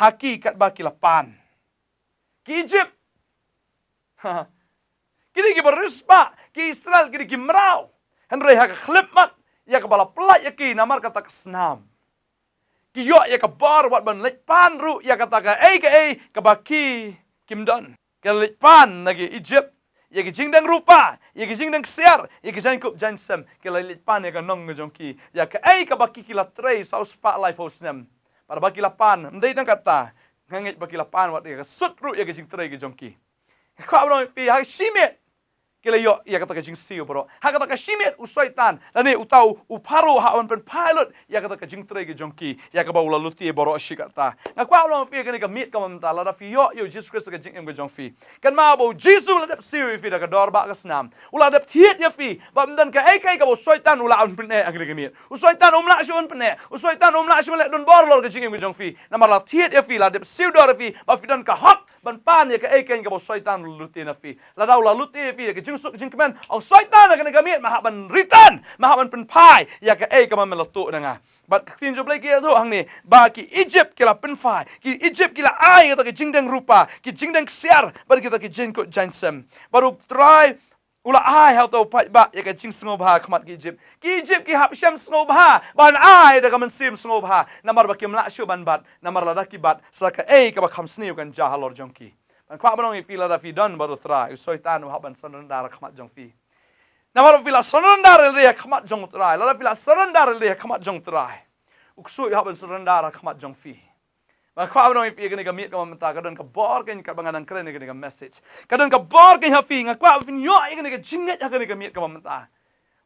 ha ki katba ki la pan. Ki Egypt, ki dei kiba riewspah, ki Israel ki dei ki mraw. Hynrei ha ka khyllipmat ïa kaba la pyllait ïa ki namar kata ka snam, ki ïoh ïa ka bor wat ban leit pan ruh ïa kata kaei kaei kaba ki kim don. Ki la leit pan na ki Egypt ïa ki jingdeng rupa, ïa ki jingdeng ksiar, ïa ki jaiñkup jaiñsem. Ki la leit pan ïa ka nong ka jong ki, ïa kaei kaba ki ki la trei saw spah laiphew snem. Bad ba ki la pan, ym dei tang kata, nga ngeit ba ki la pan wat ïa ka sut ruh ïa ka jingtrei ka jong ki. Nga kwah ban ong ïa phi, ha ka shimet ki la ïoh ïa kata ka jingsiew baroh. Ha kata ka shimet u Soitan, lane uta u Pharaoh, hap ban pynphai lut ïa kata ka jingtrei ka jong ki, ïa kaba u la lute baroh shi katta. Nga kwah ban ong ïa phi ha kane ka miet kaba mynta, lada phi ïoh ïa u Jisu Khrist ha ka jingim ka jong phi, kynmaw ba u Jisu u la dep siew ïa phi da ka dor bah ka snam. U la dep thied ïa phi, ba ym don kaei kaei kaba u Soitan u lah ban pyneh ha kane ka miet. U Soitan um lah shuh ban pyneh. U Soitan um lah shuh ban leh donbor halor ka jingim ka jong phi. Namar la thied ïa phi, la dep siew dor ïa phi, ba phi don ka hok ban pan ïa kaei kaei kaba u Soitan u la lute na phi. Lada u la lute ïa phi da ka jingsuk jingkmen, ong Soitan ha kane ka miet, ma hap ban return, ma hap ban pynphai ïa kaei kaba me la tuh na nga. Bad ka ktien jong U Blei ka ïathuh hangne ba ki Egypt ki la pynphai, ki Egypt ki la ai ïa kata ka jingdeng rupa, ki jingdeng ksiar, bad kita ki jingkup jaiñsem. Bad U Trai u la ai ha uta u paidbah ïa ka jingsngewbha ha khmat ki Egypt. Ki Egypt ki hap shem sngewbha ban ai da ka mynsiem sngewbha, namar ba kim lah shuh ban bat, namar lada ki bat sa kaei kaba kham sniew kan jia halor jong ki. Nga kwah ban ong ïa phi, lada phi don bad U Trai, u Soitan u hap ban surrender ha khmat jong phi. Namar ba phi la surrender ïalade ha khmat jong U Trai, lada phi la surrender ïalade ha khmat jong U Trai, u ksuid u hap ban surrender ha khmat jong phi. Nga kwah ban ong ïa phi ha kane ka miet kaba mynta, ka don ka bor keiñ katba nga dang kren ïa kane ka message. Ka don ka bor keiñ ha phi, nga kwah ba phin ïoh ïa kane ka jingngeit ha kane ka miet kaba mynta.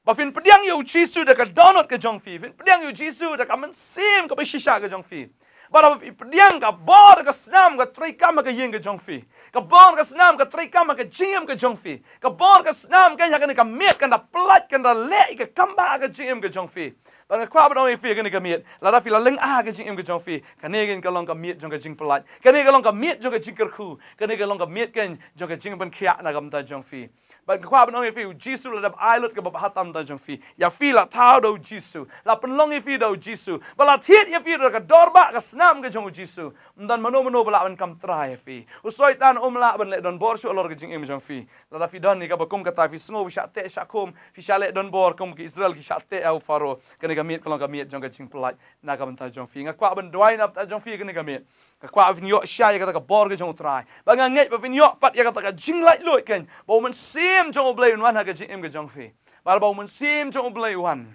Ba phin pdiang ïa u Jisu da ka dohnud ka jong phi, phin pdiang ïa u Jisu da ka mynsiem kaba shisha ka jong phi. Bad haba phi pdiang, ka bor ka snam ka treikam ha ka ïing ka jong phi. Ka bor ka snam ka treikam ha ka jingim ka jong phi. Ka bor ka snam keiñ ha kane ka miet kan da pyllait, kan da leh ïa ka kam ba ha ka jingim ka jong phi. Bad nga kwah ban ong ïa phi ha kane ka miet, lada phi la lynga ha ka jingim ka jong phi, kane keiñ ka long ka miet jong ka jingpyllait. Kane ka long ka miet jong ka jingkyrkhu. Kane ka long ka miet keiñ jong ka jingpynkhiah na ka bynta jong phi. Bad nga kwah ban ong ïa phi, u Jisu la dep ai lut kaba bha tam ha ka bynta jong phi. Ïa phi la thaw da u Jisu, la pynlong ïa phi da u Jisu, ba la thied ïa phi da ka dor bah ka snam ka jong u Jisu. Ym don mano mano ba lah ban kam trai ïa phi. U Soitan um lah ban leh donbor shuh halor ka jingim jong phi. Lada phi don ïa kaba kum kata, phi sngew phi shah teh shah khum, phi shah leh donbor kum ki Israel ki shah teh ha u Pharaoh, kane ka miet ka long ka miet jong ka jingpyllait na ka bynta jong phi. Nga kwah ban duwai na ka bynta jong phi ha kane ka miet. Nga kwah ba phin ïoh shai ïa kata ka bor ka jong U Trai. Bad nga ngeit ba phin ïoh pat ïa kata ka jinglaitluid keiñ, ba u Mynsiem jong U Blei un wan ha ka jingim ka jong phi. Bad ba u Mynsiem jong U Blei u wan,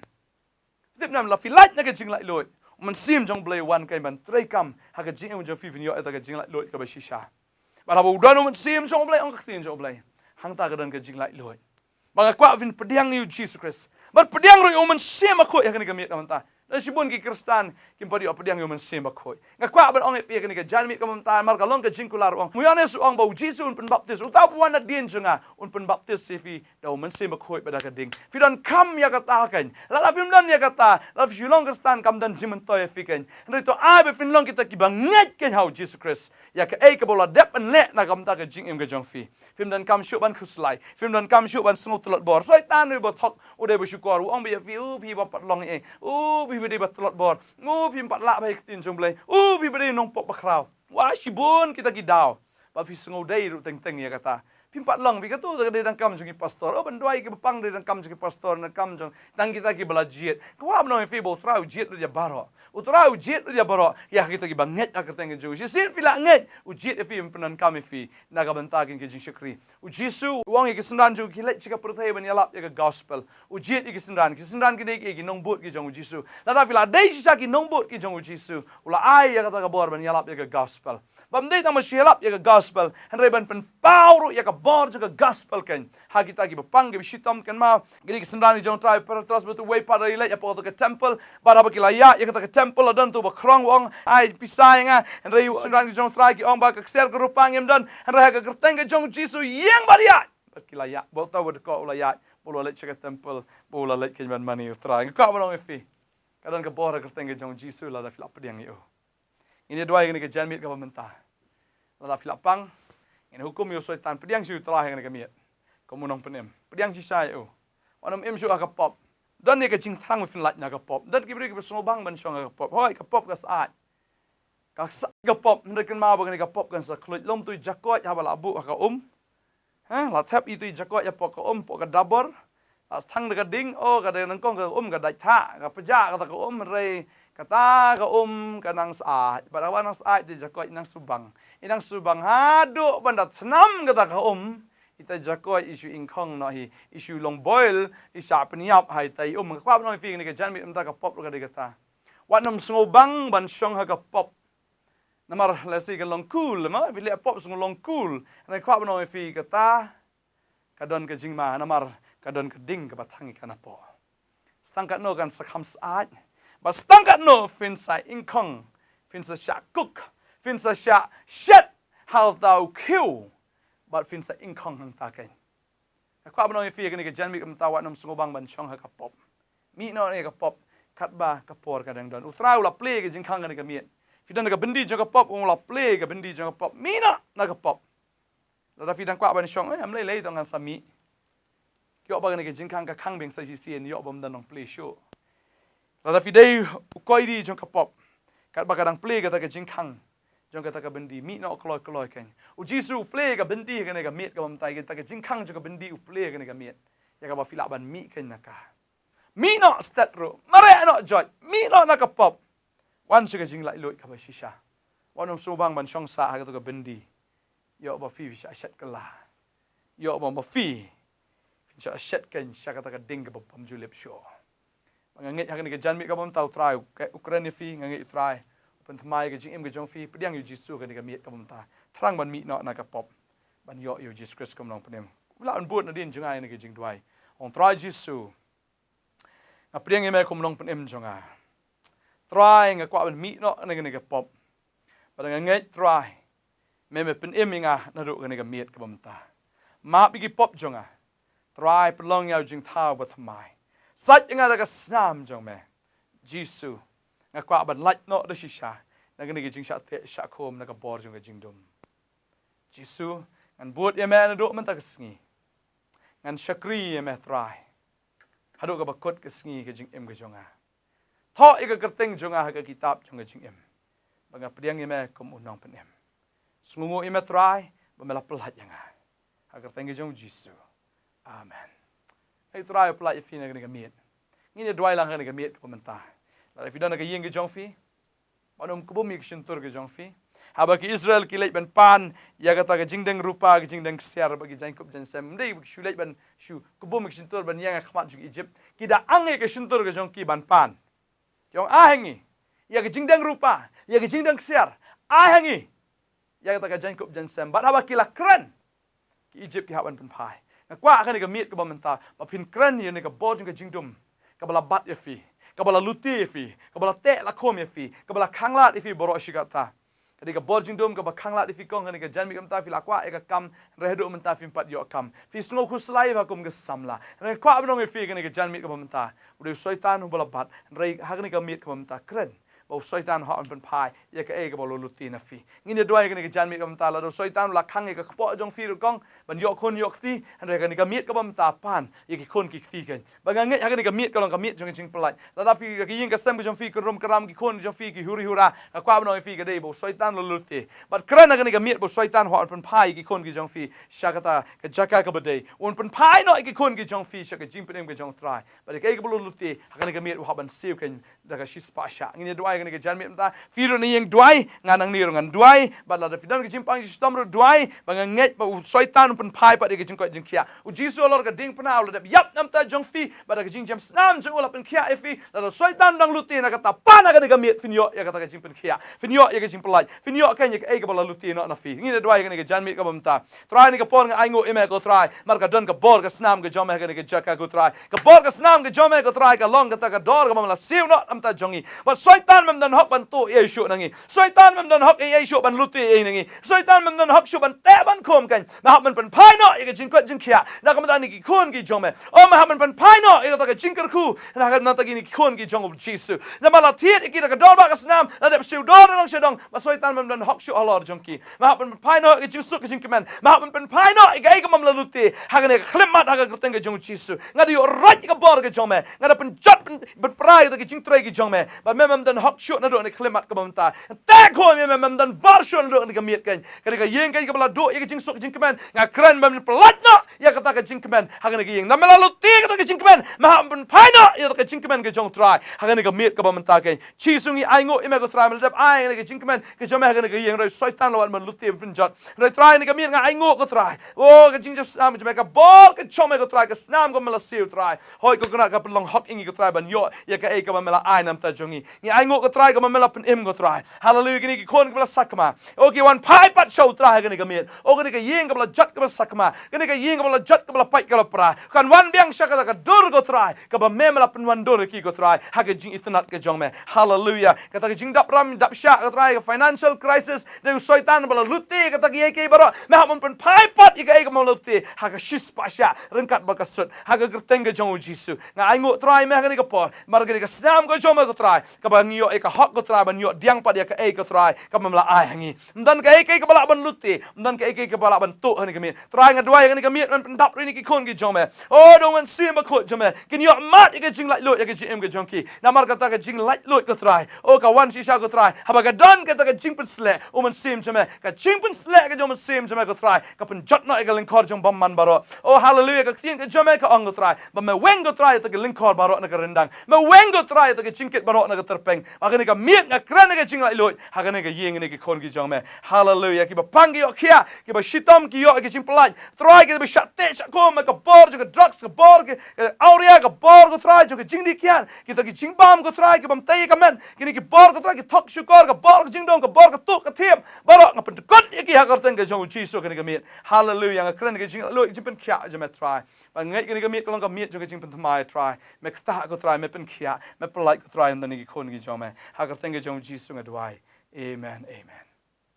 tip ne em, lada phi lait na ka jinglaitluid, u Mynsiem jong U Blei u wan keiñ ban treikam ha ka jingim jong phi, phin ïoh ïa kata ka jinglaitluid kaba shisha. Bad haba u don u Mynsiem jong U Blei, ong ka ktien jong U Blei, hangta ka don ka jinglaitluid. Bad nga kwah ba phin pdiang ïa u Jisu Khrist, bad pdiang ruh ïa u Mynsiem Bakhuid ha kane ka miet kaba mynta. Don shibun ki Khristan kim pat ïoh pdiang ïa u Mynsiem Bakhuid. Nga kwah ban ong ïa phi ha kane ka janmiet kaba mynta, namar ka long ka jingkular, u ong, u Ïoannis u ong ba u Jisu un pynbaptis, uta uba wan nadien jong nga un pynbaptis ïa phi da u Mynsiem Bakhuid bad da ka ding. Phi donkam ïa kata keiñ. Lada phim don ïa kata, lada phi shu long Khristan, kam don jingmyntoi ïa phi keiñ. Hynrei to ai ba phin long kita kiba ngeit keiñ ha u Jisu Khrist, ïa kaei kaba u la dep ban leh na ka bynta ka jingim ka jong phi. Phim donkam shuh ban khuslai. Phim donkam shuh ban sngew tlot bor. Soitan u ba thok, u dei ba shukor, u ong ba ïa phi, u phi ba pat long ei, u phi ba dei ba tlot bor, u phim pat lah bha ïa ka ktien jong U Blei, u phi ba dei nongpop bakhraw. Wah, shibun kita ki daw ba phi sngew dei ruh teng teng ïa kata. Phim pat long, phi, kato ka dei tang kam jong ki pastor. Oh, ban duwai ïa kiba pang dei tang kam jong ki pastor, tang kam jong tang kita kiba la jied. Nga kwah ban ong ïa phi ba U Trai u jied lut ïa baroh. U Trai u jied lut ïa baroh, ïa kita kiba ngeit ha ka kyrteng ka jong u. Shisien phi la ngeit, u jied ïa phi, un pyndonkam ïa phi na ka bynta kine ki jingshakri. U Jisu u ong ïa ki synran jong u, ki leit sha ka pyrthei ban ïalap ïa ka gospel. U jied ïa ki synran, ki synran kine ki, ki nongbud ki jong u Jisu. Lada phi la dei shisha ki nongbud ki jong u Jisu, u la ai ïa kata ka bor ban ïalap ïa ka gospel. Bym dei tang ban shu ïalap ïa ka gospel, hynrei ban pynpaw ruh ïa ka bor jong ka gospel keiñ ha kita kiba pang, kiba shitom. Kynmaw, kine ki synran ki jong U Trai, Petros bad uwei pat, ki leit hapoh kata ka temple. Bad haba ki la ïaid ïa kata ka temple, la don uto uba khrong, u ong, ai pisa ïa nga. Hynrei ki synran ki jong U Trai ki ong ba ka ksiar ka rupa ngim don, hynrei ha ka kyrteng ka jong u Jisu, ïeng bad ïaid. Bad ki la ïaid, bad uta uba dkoh u la ïaid, bad u la leit sha ka temple, bad u la leit keiñ ban mane ïa U Trai. Nga kwah ban ong ïa phi, Ka don ka bor ha ka kyrteng ka jong u Jisu lada phi la pdiang ïa u. Ngin ïa duwai ha kane ka janmiet kaba mynta. Lada phi la pang, ngin hukum ïa u Soitan, pdiang sha u Trai ha kane ka miet. Kum u nongpynim, pdiang shisha ïa u. Wat nym im shuh ha ka pop. Don ïa ka jingthrang ba phin lait na ka pop. Don ki briew kiba sngewbang ban shong ha ka pop. Hooid, ka pop ka syaid. Ka syaid ka pop, hynrei kynmaw ba kane ka pop kan sa khluit. Lym tu i jakoit haba la buh ha ka um. Ha, la thep itu i jakoit hapoh ka um, hapoh ka dabor. La thang da ka ding, oh, ka dei nyngkong ka um ka dait thah, ka pjah kata ka um, hynrei kata ka um ka nang syaid. Bad haba nang syaid, itu i jakoit i nang sngewbang. I nang sngewbang haduh ban da thnam kata ka um. Ita i jakoit i shu ingkhong noh hi, i shu long boil, i shah pynïap ha ita i um. Nga kwah ban ong ïa phi kane ka janmiet mynta, ka pop ruh ka dei kata. Wat nym sngewbang ban shong ha ka pop. Namar lehse ka long cool, ma, phi leh pop sngew long cool. Nga kwah ban ong ïa phi kata ka don ka jingma, namar ka don ka ding kaba thang ïa ka napoh. Sa tang katno kan sa kham syaid, bad sa tang katno phin sa ingkhong, phin sa shah kuk, phin sa shah shet ha uta u khiew, bad phin sa ingkhong hangta keiñ. Nga kwah ban ong ïa phi ha kane ka janmiet kaba mynta, wat nym sngewbang ban shong ha ka pop. Mih noh na ka pop katba ka por ka dang don. U Trai u la plie ka jingkhang kane ka miet. Phi don ka byndi jong ka pop, u la plie ka byndi jong ka pop. Mih noh na ka pop. Lada phi dang kwah ban shong, eh, ym lei lei, to ngan sa mih. Ïoh ba kane ka jingkhang ka khang biang sa shisien, ïoh ba ym don nongplie shuh. Lada phi dei u koidi jong ka pop, katba ka dang plie kata ka jingkhang jong kata ka byndi, mih noh kloi kloi keiñ. U Jisu u plie ka byndi ha kane ka miet kaba mynta, kata ka jingkhang jong ka byndi u plie ha kane ka miet. Ïa kaba phi lah ban mih keiñ na ka. Mih noh stet ruh, mareh noh joit, mih noh na ka pop. Wan sha ka jinglaitluid kaba shisha. Wat nym sngewbang ban shong sah ha kata ka byndi. Ïoh ba phi phin shah shet kylla. Ïoh ba ma phi phin shah shet keiñ sha kata ka ding kaba bym ju lip shuh. Ba nga ngeit ha kane ka janmiet kaba mynta u Trai u kren ïa phi, nga ngeit u Trai u pynthymmai ïa ka jingim ka jong phi. Pdiang ïa u Jisu ha kane ka miet kaba mynta. Thrang ban mih noh na ka pop, ban ïoh ïa u Jisu Khrist kum u nongpynim. Lah ban bud nadien jong nga ïa kane ka jingduwai. Ong, Trai Jisu, nga pdiang ïa me kum u nongpynim jong nga. Trai, nga kwah ban mih noh na kane ka pop. Bad nga ngeit, Trai, me, me pynim ïa nga naduh kane ka miet kaba mynta. Map ïa ki pop jong nga. Trai, pynlong ïa u jingthaw ba thymmai. Sait ïa nga da ka snam jong me. Jisu, nga kwah ban lait noh da shisha na kane ka jingshah teh shah khum na ka bor jong ka jingdum. Jisu, ngan bud ïa me naduh mynta ka sngi. Ngan shakri ïa me, Trai, haduh kaba kut ka sngi ka jingim ka jong nga. Thoh ïa ka kyrteng jong nga ha ka kitab jong ka jingim, ba nga pdiang ïa me kum u nongpynim. Sngewnguh ïa me, Trai, ba me la pyllait ïa nga. Ha ka kyrteng ka jong u Jisu. Amen. Ai, Trai u pyllait ïa phi na kane ka miet. Ngin ïa duwai lang ha kane ka miet kaba mynta. Lada phi don ha ka ïing ka jong phi, wat nym kbum ïa ki shyntur ki jong phi. Haba ki Israel ki leit ban pan ïa kata ka jingdeng rupa, ka jingdeng ksiar bad ki jaiñkup jaiñsem, ym dei ba ki shu leit ban shu kbum ïa ki shyntur ban ïeng ha khmat jong ki Ijipt. Ki da ang ïa ki shyntur ki jong ki ban pan. Ki ong, ai ha ngi ïa ka jingdeng rupa, ïa ka jingdeng ksiar, ai ha ngi ïa kata ka jaiñkup jaiñsem. Bad haba ki la kren, ki Ijipt ki hap ban pynphai. Nga kwah ha kane ka miet kaba mynta ba phin kren ïa kane ka bor jong ka jingdum kaba la bat ïa phi, kaba la lute ïa phi, kaba la teh la khum ïa phi, kaba la khanglad ïa phi baroh shi katta. Ka dei ka bor jingdum kaba khanglad ïa phi kong, ha kane ka janmiet kaba mynta phi la kwah ïa ka kam, hynrei haduh mynta phim pat ïoh kam. Phi sngew khuslai bha kum ka samla. Hynrei nga kwah ban ong ïa phi ha kane ka janmiet kaba mynta, u dei u Soitan uba la bat, hynrei ha kane ka miet kaba mynta kren ba u Soitan u hap ban pynphai ïa kaei kaba u la lute na phi. Ngin ïa duwai ha kane ka janmiet kaba mynta, lada u Soitan u la khang ïa ka kpoh jong phi ruh kong ban ïoh khun ïoh kti, hynrei ha kane ka miet kaba mynta pan ïa ki khun ki kti keiñ. Ba nga ngeit ha kane ka miet ka long ka miet jong ka jingpyllait. Lada phi ha ka ïing ka sem ka jong phi ki rum ki ram, ki khun ki jong phi ki huri hura, nga kwah ban ong ïa phi ka dei ba u Soitan u la lute. Bad kren ha kane ka miet ba u Soitan u hap ban pynphai ïa ki khun ki jong phi sha kata ka jaka kaba dei. Un pynphai noh ïa ki khun ki jong phi sha ka jingpynim ka jong u Trai. Bad ïa kaei kaba u la lute ha kane ka miet u hap ban siew keiñ da ka shispah shah. Ngin ïa duwai ha kane ka janmiet mynta. Phi ruh na ïing duwai, nga nangne ruh ngan duwai. Bad lada phi don ka jingpang jingshitom ruh duwai, ba nga ngeit ba u Soitan un pynphai pat ïa ka jingkoit jingkhiah. U Jisu halor ka diengphna u la dep ïap na ka bynta jong phi, bad da ka jingjem snam jong u u la pynkhiah ïa phi. Lada u Soitan u dang lute na kata, pan ha kane ka miet, phin ïoh ïa kata ka jingpynkhiah, phin ïoh ïa ka jingpyllait, phin ïoh keiñ ïa kaei kaba u la lute noh na phi. Ngin ïa duwai ha kane ka janmiet kaba mynta. Trai, ha kane ka por nga ainguh ïa me ko Trai, namar ka don ka bor ka snam ka jong me ha kane ka jaka ko Trai. Ka bor ka snam ka jong me ko Trai ka long kata ka dor kaba me la siew noh na ka bynta jong ngi. Bad u Soitan mem don hok ban tuh ei ei shuh na ngi. Soitan mem don hok ei ei shuh ban lute ei ei na ngi. Soitan mem don hok shuh ban teh ban khum kein. Me hap ban pynphai noh ïa ka jingkoit jingkhiah na ka bynta kine ki khun ki jong me. Oh, me hap ban pynphai noh ïa kata ka jingkyrkhu na ka bynta kine ki khun ki jong u Jisu. Namar la thied ïa ki da ka dor ba ka snam, la dep siew dor da dong sha dong, ba Soitan mem don hok shuh halor jong ki. Me hap ban pynphai noh ïa ka jingsuk ka jingkmen. Me hap ban pynphai noh ïa kaei ka mem la lute ha kane ka khyllipmat ha ka kyrteng ka jong u Jisu. Nga da ïoh roit ïa ka bor ka jong me. Nga da pynjot pyn, pynpra ïa ka jingtrei ka jong me. Ba me mem don hok shuh naduh kane ka khyllipmat kaba mynta. Te ko me mem don bor shuh naduh kane ka miet kein. Kane ka ïing kein kaba la duh ïa ka jingsuk ka jingkmen. Nga kren ba men pyllait noh ïa kata ka jingkmen ha kane ka ïing. Na me la lute ïa kata ka jingkmen, me hap ban pynphai noh ïa kata ka jingkmen ka jong u Trai ha kane ka miet kaba mynta kein. Jisu ngi ainguh ïa me ko Trai, me la dep ai kane ka jingkmen ka jong me ha kane ka ïing, hynrei Soitan la wan ban lute ban pynjot. Hynrei Trai, kane ka miet nga ainguh ko Trai. Oh, ka jingjop snam jong me, ka bor ka jong me ko Trai, ka snam ka me la siew Trai. Hooid ko Kynrad, ka pynlong hok ïa ngi ko Trai ban ïoh ïa kaei kaba me la ai na ka bynta jong ngi. Ngi ainguh ko Trai kaba me la pynim ko Trai. Haleluia, kine ki khun kiba la sakma. Oh, ki wan phai pat sha u Trai ha kane ka miet. Oh, kane ka ïing kaba la jot kaba la sakma. Kane ka ïing kaba la jot kaba la pait kaba la pra. Kan wan biang sha kata ka dur ko Trai. Kaba me me la pynwandur ïa ki ko Trai. Ha ka jingitynnad ka jong me. Haleluia. Kata ka jingdap ram, dap shah ko Trai, ka financial crisis. Dei u Soitan ba la lute kata kiei kiei baroh. Me hap ban pynphai pat ïa kaei kaba me la lute. Ha ka shispah shah. Ryngkat bad ka sut. Ha ka kyrteng ka jong u Jisu. Nga ainguh Trai me ha kane ka por. Namar kane ka snam ka jong me ko Trai. Kaba ngi ïoh ïa ka hok ko Trai ban ïoh pdiang pat ïa kaei ko Trai. Kaba me la ai ha ngi. Ym don kaei kaei kaba lah ban lute. Ym don kaei kaei kaba lah ban tuh ha kane ka miet. Trai nga duwai ha kane ka miet men pyndap ruh ïa kine ki khun ki jong me. Oh, da u Mynsiem Bakhuid jong me. Kin ïoh mad ïa ka jinglaitluid ïa ka jingim ka jong ki. Namar kata ka jinglaitluid ko Trai. Oh, ka wan shisha ko Trai. Haba ka don kata ka jingpynsleh. U Mynsiem jong me. Ka jingpynsleh ka jong u Mynsiem jong me ko Trai. Ka pynjot noh ïa ka lyngkhor jong bymman baroh. Oh, haleluia, ka ktien ka jong me ka ong ko Trai. Ba me weng ko Trai ïa kata ka lyngkhor baroh na ka ryndang. Me weng ko Trai ïa kata ka jingkit baroh na ka tyrpeng. Ha kane ka miet nga kren ïa ka jinglaitluid. Ha kane ka ïing kine ki khun ki jong me. Haleluia, kiba pang ki ïoh khiah, kiba shitom ki ïoh ïa ka jingpyllait. Trai kiba shah teh shah kum, ka bor jong ka drugs, ka bor ka, ka awria, ka bor ko Trai jong ka jingdih kiad. Kita ki jingbam ko Trai, ki bam tei ka men. Kine ki bor ko Trai, ki thok shukor, ka bor ka jingdong, ka bor ka tuh ka thiam. Baroh nga pyndkut ïa ki ha ka kyrteng ka jong u Jisu kane ka miet. Haleluia, nga kren ka jinglaitluid, jingpynkhiah jong me Trai. Ba nga ngeit kane ka miet ka long ka miet jong ka jingpynthymmai Trai. Me ktah ko Trai, me pynkhiah, me pyllait ko Trai, ynda kine ki khun ki jong me. Ha ka kyrteng ka jong u Jisu nga duwai. Amen, amen.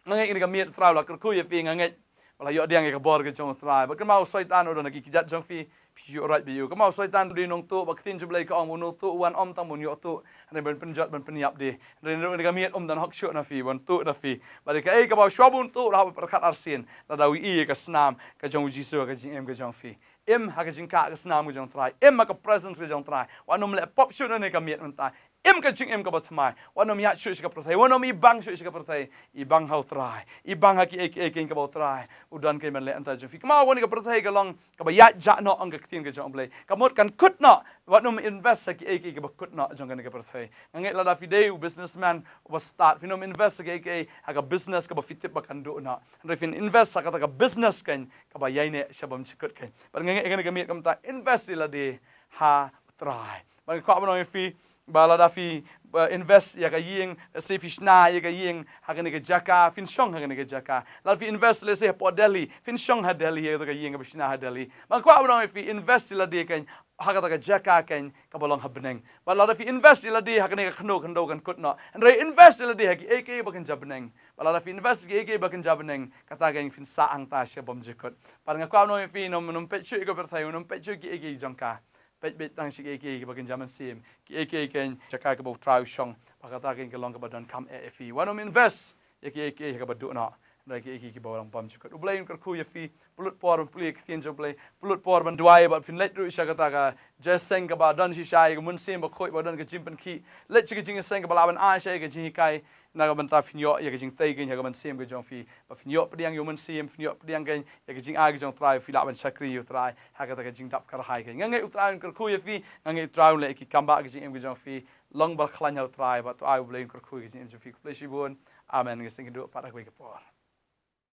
Nga ngeit kane ka miet Trai la kyrkhu ïa phi, nga ngeit ba la ïoh pdiang ïa ka bor ka jong u Trai. Bad kynmaw u Soitan u don ha ki kjat jong phi, phi shu roit bad ïa u. Kynmaw u Soitan u dei u nongtuh, ba ka ktien jong u Blei ka ong ba u nongtuh u wan ym tang ban ïoh tuh, hynrei ban pynjot ban pynïap de. Hynrei ruh kane ka miet um don hok shuh na phi ban tuh na phi. Bad kaei kaba u shuwa ba un tuh u la hap pyrkhat arsien. Lada u ïohi ïa ka snam ka jong u Jisu ha ka jingim ka jong phi. Im ha ka jingkah ka snam ka jong u Trai. Im ha ka presence ka jong u Trai. Wat nym leh pop shuh na kane ka miet mynta. Im ka jingim kaba thymmai. Wat nym ïaid shuh sha ka pyrthei. Wat nym ibang shuh sha ka pyrthei. Ibang ha u Trai. Ibang ha kiei kiei kaba u Trai u don kein ban leh na ka bynta jong phi. Kynmaw kane ka pyrthei ka long kaba ïaid jah noh, ong ka ktien ka jong u Blei. Ka mut kan kut noh. Wat nym invest ha kiei kiei kaba kut noh jong kane ka pyrthei. Nga ngeit lada phi dei u businessman uba stad, phin nym invest ha kiei kiei ha ka business kaba phi tip ba kan duh noh. Hynrei phin invest ha kata ka business kein kaba ïaineh sha bymjukut kein. Bad nga ngeit kane ka miet kumta, invest ïa lade ha u Trai. Bad nga kwah ban ong ïa phi ba lada phi, ba, invest ïa ka ïing, let's say phi shna ïa ka ïing ha kane ka jaka, phin shong ha kane ka jaka. Lada phi invest, let's say, hapoh Delhi, phin shong ha Delhi ïa ka ïing kaba shna ha Delhi. Bad nga kwah ban ong ïa phi, invest ïa lade kein ha kata ka jaka kein kaba long ha bneng. Bad lada phi invest ïa lade ha kane ka khyndew, khyndew kan kut noh. Hynrei invest ïa lade ha kiei kiei ba kynja bneng. Bad lada phi invest ha kiei kiei ba kynja bneng, kata kein phin sah hangta sha bymjukut. Bad nga kwah ban ong ïa phi, nym, nym peit shuh ïa ka pyrthei, nym peit shuh kiei kiei jong ka. Peit, peit tang sha kiei kiei ba kynja mynsiem, kiei kiei kein jaka kaba u Trai u shong. Bad kata kein ka long kaba donkam eh ïa phi. Wat nym invest ïa kiei kiei ha kaba duh noh. Hynrei kiei kiei kiba long bymjukut. U Blei un kyrkhu ïa phi. Pynlut por ban pule ïa ka ktien jong u Blei. Pynlut por ban duwai bad phin leit ruh sha kata ka jingïaseng kaba don shisha ïa ka Mynsiem Bakhuid ba don ka jingpynkhih. Leit sha ka jingïaseng kaba lah ban ai shisha ïa ka jinghikai. Na ka bynta phin ïoh ïa ka jingtei kein ha ka mynsiem ka jong phi. Ba phin ïoh pdiang ïa u Mynsiem, phin ïoh pdiang kein ïa ka jingai ka jong u Trai, phi lah ban shakri ïa u Trai ha kata ka jingdap kyrhai kein. Nga ngeit u Trai un kyrkhu ïa phi, nga ngeit u Trai un leh ïa ki kam ba ha ka jingim ka jong phi. Long ba khlaiñ ha u Trai, bad to ai u Blei un kyrkhu ïa ka jingim jong phi. Khublei shibun. Amen. Ngin sa ïakynduh pat ha kawei ka por.